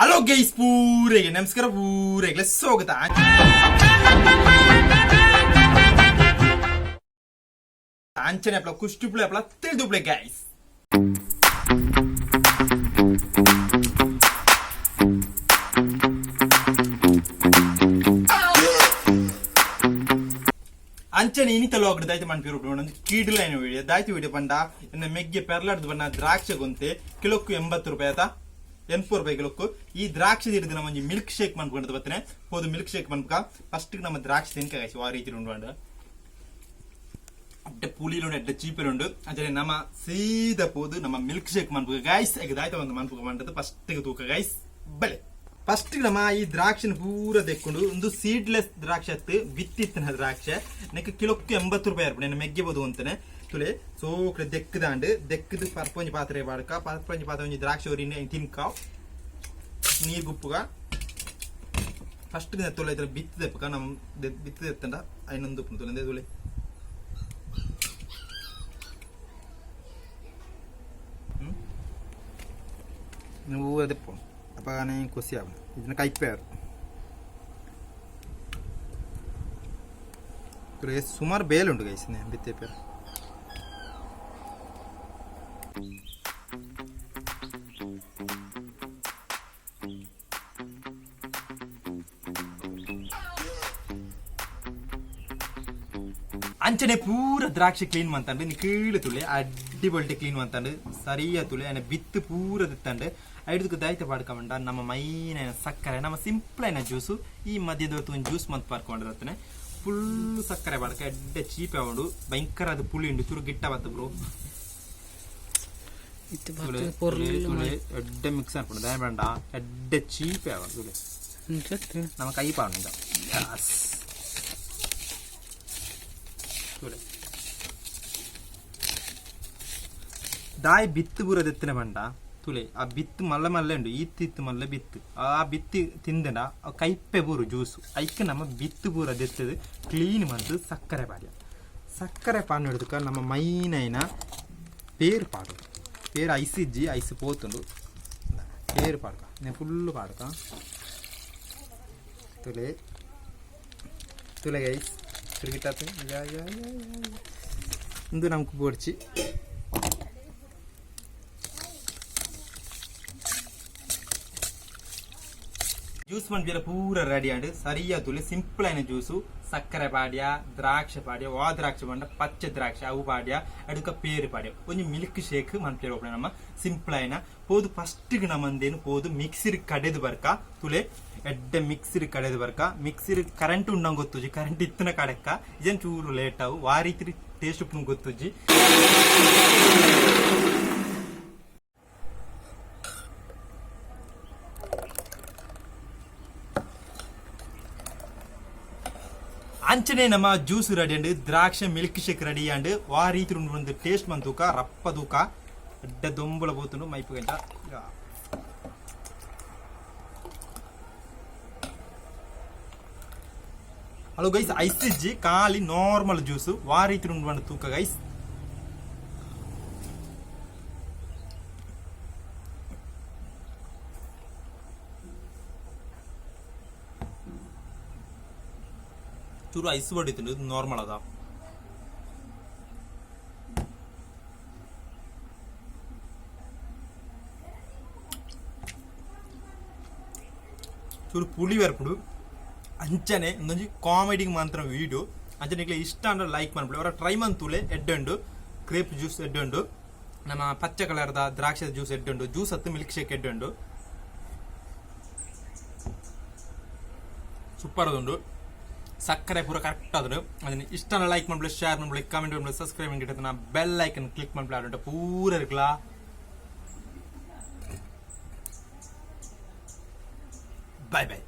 Hello guys, ಪೂರೆಗೆ ನಮಸ್ಕಾರ, ಪೂರೆಗೆ ಸ್ವಾಗತ. ಅಂಚನೆ ಅಪ್ಲ ಕುಷ್ಟಿಪ್ಲೆ ಅಪ್ಲ ತಿಳಿದುಪ್ಲೆ ಗೈಸ್. ಅಂಚನೆ ಇನಿತ ಲಾಗ್ ದಾಯ್ತು ಮನ್ಪಿರು ಒಂದು ಕೀಡ್ಲೈನ ವಿಡಿಯೋ ದಾಯ್ತು ವಿಡಿಯೋ ಪಂಡ ಎನ್ನ ಮೆಗ್ಗೆ ಪೆರ್ಲಾಡ್ದು ಬಣ್ಣ ದ್ರಾಕ್ಷೆ ಗೊಂತೆ ಕಿಲೋಕ್ಕು 80 ರೂಪಾಯಿ ಆತ, 80 ರೂಪಾಯಿ ಕಿಲೋಕ್ಕು. ಈ ದ್ರಾಕ್ಷಿ ಹಿಡಿದು ನಮ್ಮ ಒಂಜಿ ಮಿಲ್ಕ್ ಶೇಕ್ ಮನ್ಕೊಂಡು ಬತ್ತನೆ ಪೋದು ಮಿಲ್ಕ್ ಶೇಕ್ ಮನ್ಪಕ. ಫಸ್ಟ್ ನಮ್ಮ ದ್ರಾಕ್ಷಿ ತಿನ್ಕ ಗೈಸ್. ಆ ರೀತಿ ಉಂಡು ಅಂಡ್ ಅಡ್ಡ ಪುಳಿಲುಂಡು, ಅಡ್ಡ ಚೀಪೆಲುಂಡು. ಅಂಚನೆ ನಮ್ಮ ಸೀದಾ ಪೋದು ನಮ್ಮ ಮಿಲ್ಕ್ ಶೇಕ್ ಮನ್ಪುಗ ಗೈಸ್. ದಾಯ್ತ ಒಂದು ಮನ್ಪುಗ ಮಂಡದು ಫಸ್ಟ್ ತೂಕ ಗೈಸ್. ಬಲೆ, ಫಸ್ಟ್ ನಮ್ಮ ಈ ದ್ರಾಕ್ಷಿನ ಪೂರ ದೆಕ್ಕೊಂಡು. ಒಂದು ಸೀಡ್ಲೆಸ್ ದ್ರಾಕ್ಷಿ ಅತ್ತು, ಬಿತ್ತಿತ್ತಿನ ದ್ರಾಕ್ಷೆ. ನೆಕ್ ಕಿಲೋಕ್ಕೆ 80 ರೂಪಾಯಿ ಇರ್ಪುಂಡು. ನೆನ್ನ ಮೆಗ್ಗೆ ಬೋದು ಅಂತಾನೆ ತುಲೆ ಸೋಕ್ರೆ ದೆಕ್ಕದಾಂಡು. ದೆಕ್ಕದು ಪರ್ಪೊಂಜಿ ಪಾತ್ರೆ ಬಾಡ್ಕ, ಪರ್ಪೊಂಜಿ ಪಾತ್ರೆ ಒಂಜಿ ದ್ರಾಕ್ಷಿ ಒರಿನ ತಿನ್ಕಾವ್. ನೀರು ಗುಪ್ಪುಗ. ಫಸ್ಟ್ ತುಲೆ ಇತರ ಬಿತ್ತು ದೆಪ್ಪಕ. ನಮ್ಮ ಬಿತ್ತು ದೆತ್ತಂಡ ಐನೊಂದು ಉಪ್ಪು ತುಲೆ ತುಲೆ ನೀವು ದೆಪ್ಪು. ಅಪ್ಪ ಖುಷಿ ಆಗ ಇದನ್ನ ಕೈಪೇರು ತುಲೆ ಸುಮಾರು ಬೇಲುಂಟು ಗೈಸ್ ಬಿತ್ತೆ ಪೇರು. ಅಂಚನೆ ಪೂರ ದ್ರಾಕ್ಷಿ ಕ್ಲೀನ್ ಮಂತಂಡು. ನೀ ಕೀಳು ತುಲೆ, ಅಡ್ಡಿ ಕ್ಲೀನ್ ಮಂತಂಡು. ಸರಿಯ ತುಲೆ, ಆಯ್ನ ಬಿತ್ತು ಪೂರ ತಿತ್ತಂಡು. ಐದಕ್ಕೆ ದಾಯ್ತ ಪಾಡ್ಕೊಂಡ ನಮ್ಮ ಮೈನ ಸಕ್ಕರೆ. ನಮ್ಮ ಸಿಂಪಲ್ ಐನ ಜ್ಯೂಸು. ಈ ಮಧ್ಯದ ಒಂದು ಜ್ಯೂಸ್ ಮಂತ್ ಪಾರ್ಕೊಂಡಿರತ್ತನೆ. ಫುಲ್ ಸಕ್ಕರೆ ಪಾಡ್ಕ, ಎಡ್ಡೆ ಚೀಪೆ ಉಂಡು. ಭಯಂಕರ ಅದು ಪುಳಿ ಉಂಡು, ಚೂರು ಗಿಟ್ಟ ಬತ್ತ ಬ್ರೋ. ಇತ್ತು. ತುಲೆ. ಬರ್ತದೆ ಪೊರ್ಲು. ತುಲೆ, ಎಡ್ಡೆ ಮಿಕ್ಸ್ ಆಪುಂಡು. ದಾಯ ಬೇಡ, ಎಡ್ಡೆ ಚೀಪೆ ಆವಡು ತುಲೆ. ನಮ್ಮ ಕೈ ಪಾಡುಂಡ ತುಲೆ. ದಾಯ್ ಬಿತ್ತು ಪೂರ ದೆತ್ತನೆ ಪಂಡ ತುಲೆ, ಆ ಬಿತ್ತು ಮಲ್ಲ ಮಲ್ಲ ಉಂಡು. ಈತ್ ಇತ್ತು ಮಲ್ಲ ಬಿತ್ತು. ಆ ಬಿತ್ತು ತಿಂದಡ ಕೈಪೆ ಪೂರು ಜ್ಯೂಸು. ಐಕ್ ನಮ್ಮ ಬಿತ್ತು ಪೂರ ದೆತ್ತದು ಕ್ಲೀನ್ ಮಂತು ಸಕ್ಕರೆ ಪಾಡ್ಯ. ಸಕ್ಕರೆ ಪಾನ್ ಹಿಡಿದಕ್ಕ ನಮ್ಮ ಮೈನೈನ ಪೇರು ಪಾಡು. ಪೇರು ಐಸ್ ಇಜ್ಜಿ, ಐಸ್ ಪೋತುಂಡು. ಪೇರು ಪಾಡ್ಕ, ನೆ ಫುಲ್ಲು ಪಾಡ್ಕ. ತುಲೆ ತುಲೆ ಗೈಸ್, ತಿರುಗಿಟ್ಟಾತು. ಯಾ ಯಾ ಯಾ ಯಾ. ಇಂದು ನಮ್ಗೆ ಬೋಡ್ಚಿ ಜ್ಯೂಸ್ ಮನ್ಪಿಯರ ಪೂರ ರೆಡಿ ಆಂಡ್. ಸರಿಯಾ ತುಲೆ, ಸಿಂಪಲ್ ಆಯ್ನ ಜ್ಯೂಸು. ಸಕ್ಕರೆ ಪಾಡ್ಯ, ದ್ರಾಕ್ಷಿ ಪಾಡ್ಯ. ವಾ ದ್ರಾಕ್ಷಿ ಪಂಡ ಪಚ್ಚೆ ದ್ರಾಕ್ಷಿ, ಅವು ಪಾಡ್ಯ. ಅಡುಕ ಪೇರು ಪಾಡ್ಯ. ಒಂಜಿ ಮಿಲ್ಕ್ ಶೇಕ್ ಮನ್ಪಿಯರ ಒಪ್ಪಣೆ ನಮ್ಮ ಸಿಂಪಲ್ ಆಯ್ನ. ಪೋದು ಫಸ್ಟ್ ನಮ್ಮಂದೇನು ಪೋದು ಮಿಕ್ಸಿರ್ ಕಡೆದು ಬರ್ಕ. ತುಲೆ, ಎಡ್ಡೆ ಮಿಕ್ಸಿರ್ ಕಡೆದು ಬರ್ಕ. ಮಿಕ್ಸಿರ್ ಕರೆಂಟ್ ಉಂಡಂಗ್ ಗೊತ್ತುಜಿ, ಕರೆಂಟ್ ಇತ್ತಿನ ಕಡೆಕ್ಕ ಇಜನ್ ಚೂರು ಲೇಟ್ ಅವು. ವಾ ರೀತಿ ಟೇಸ್ಟ್ ಉಪ್ಪು ಗೊತ್ತುಜಿ. ಅಂಚನೆ ನಮ್ಮ ಜ್ಯೂಸ್ ರೆಡಿ ಅಂಡ್, ದ್ರಾಕ್ಷ ಮಿಲ್ಕ್ ಶೇಕ್ ರೆಡಿ ಅಂಡ್. ವಾ ರೀತಿ ಉಂಡು ಒಂದು ಟೇಸ್ಟ್ ಮಂತೂಕ. ರಪ್ಪ ತೂಕ, ಅಡ್ಡ ದೊಂಬಳ ಪೋತುಂಡು. ಮೈಪು ಗಂಟ. ಹಲೋ ಗೈಸ್, ಐಸ್ ಇಜ್ಜಿ, ಖಾಲಿ ನಾರ್ಮಲ್ ಜ್ಯೂಸ್. ವಾ ರೀತಿ ಉಂಡು ತೂಕ ಗೈಸ್. ಚೂರು ಐಸ್ ಬಡಿತುಂಡು, ಇದು ನಾರ್ಮಲ್ ಅದ. ಚೂರು ಪುಳಿ ಬರ್ಪುಂಡು. ಅಂಚನೆ ಒಂದೊಂಜಿ ಕಾಮಿಡಿಗೆ ಮಾತ್ರ ವೀಡಿಯೋ. ಅಂಚನೆ ನಿಕ್ಲೆ ಇಷ್ಟ ಅಂದ್ರೆ ಲೈಕ್ ಮನ್ಪುಲೆ. ಅವರ ಟ್ರೈ ಮಂತುಲೆ. ಎಡ್ಡೆ ಉಂಡು ಕ್ರೇಪ್ ಜ್ಯೂಸ್, ಎಡ್ಡೆ ಉಂಡು. ನಮ್ಮ ಪಚ್ಚೆ ಕಲರ್ದ ದ್ರಾಕ್ಷಿ ಜ್ಯೂಸ್ ಎಡ್ಡೆ ಉಂಡು. ಜ್ಯೂಸ್ ಹತ್ತು, ಮಿಲ್ಕ್ ಶೇಕ್ ಎಡ್ಡೆ ಉಂಡು, ಸೂಪರ್ ಉಂಡು. ಸಕ್ಕರೆ ಪೂರ ಕರೆಕ್ಟ್ ಆದ್ರೆ. ಅದನ್ನ ಇಷ್ಟ ಲೈಕ್ ಮಾಡ್ಬಿಡಿ, ಶೇರ್ ಮಾಡ್ಬಿಡಿ, ಕಾಮೆಂಟ್ ಮಾಡ್ಬಿಡಿ, ಸಬ್ಸ್ಕ್ರೈಬ್ ಮಾಡಿ, ಬೆಲ್ ಐಕನ್ ಕ್ಲಿಕ್ ಮಾಡ್ಬಿಡಿ. ಪೂರ ಇರ್ಕಲಾ. Boy boy.